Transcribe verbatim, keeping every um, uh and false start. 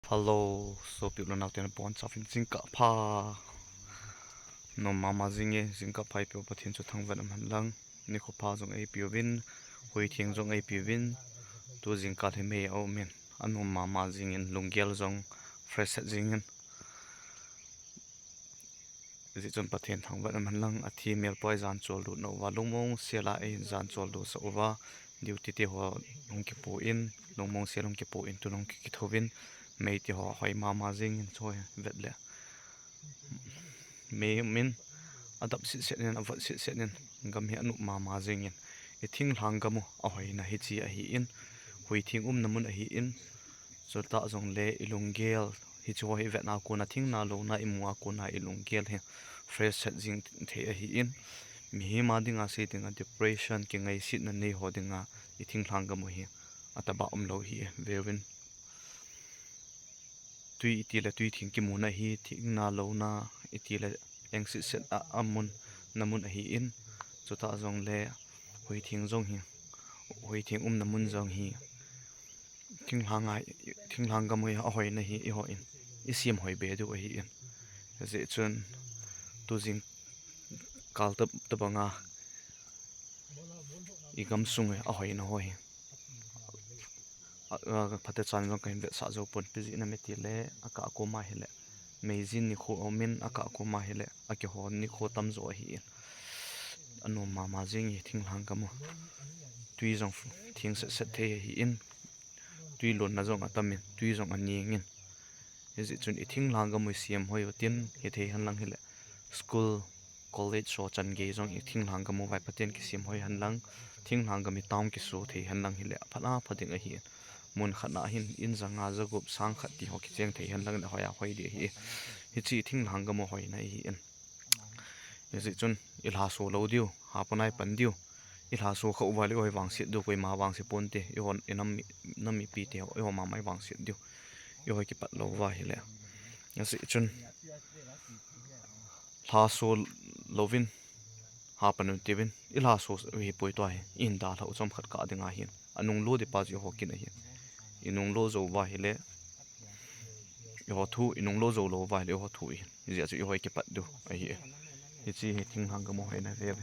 Hello, sopi u le nao ten, abonchauvin jingkah pha. Nom mama jing e, jingkah pha eipeu Pathen chu thangvah in umhen lang. Nikho pha jong eipeuvin, huitheng jong eipeuvin, tu jingkah hi mei aumin, anom mama jingin, lunggel jong fresh set jingin. Hijeh chun Pathen thangvah in umhen lang, athi melpoi jan choldo nauva, lungmong sela eihin jan choldo sah uva, duty te ho hung kipoh in, lungmong sel hung kipoh in, tun hung kikithouvin, mei te ho ahoi mama jingin, choi vet le. Mei min adap sitset in, avot sitset in, gam hi anop mama jingin, ithinglang gam u ahoina hiche ahin, huitheng umna mun ahin, chutah jongle ilunggel, hiche ho hi ivetna kona, thingna louna imu a kona ilunggel hi fresh set jing thei ahin, mihem a dinga sei dinga depression, kingaisetna nei ho dinga ithinglang gam u hi ataba umlou hi veuvin. Twi itile twi theng kimuna hi, thingna louna itile eng sitset a, amun, na mun ahin, chutah jongle huitheng jong hi, huitheng umna mun jong hi, thinglhang a, thinglhang gam u hi ahoina hi eihon isem hoi be diu ahin. Hijeh chun tu jingkah tobanga igam sung ahoina ho hi, a, a, phatechan jong kahin vetsah jou pon, ipi jeh inem itile akah koma hile meijin nikho aumin, akah koma hile akihon nikho tamjo ahin, anom mama jing e thinglhang gam u. Twi jong theng set set thei ahin, twi lonna jong atamin, twi jong aningin. Hijeh chun ithinglang gam u isem hoi utin, hithei henlang hile school, college ho chan gei jong ithinglang gam u vaipoten kisem hoi henlang, thinglhang gam u town kiso thei henlang hile aphat apha ding ahin. Mun khat na hin in ja nga ja gup sang khat ti ho kicheng thei henlang le hoi a hoi ding ahi. Hiche ithinglang gam u hoina ahin. Hijeh chun ilhaso lou diu, hapan a ipan diu. Ilhaso khah uva le ihoi vangset diu, koima vangse ponte, ihon, inam, nam mipi te, iho mama ivangset diu. Ihoi kipat lou uva hile. Hijeh chun lhaso louvin, hapan u tiuvin, ilhaso hipoi tua hi, ihin dalhah u chomkhat kah dinga hin, anunglo ding pa chu eiho kin ahin. Inunglo jou uva hile, eiho thu, inunglo jou lou uva hile eiho thu ahin. Hijeh chun ihoi kipat diu ahi. Hiche hi thinglhang gam u hoina veve.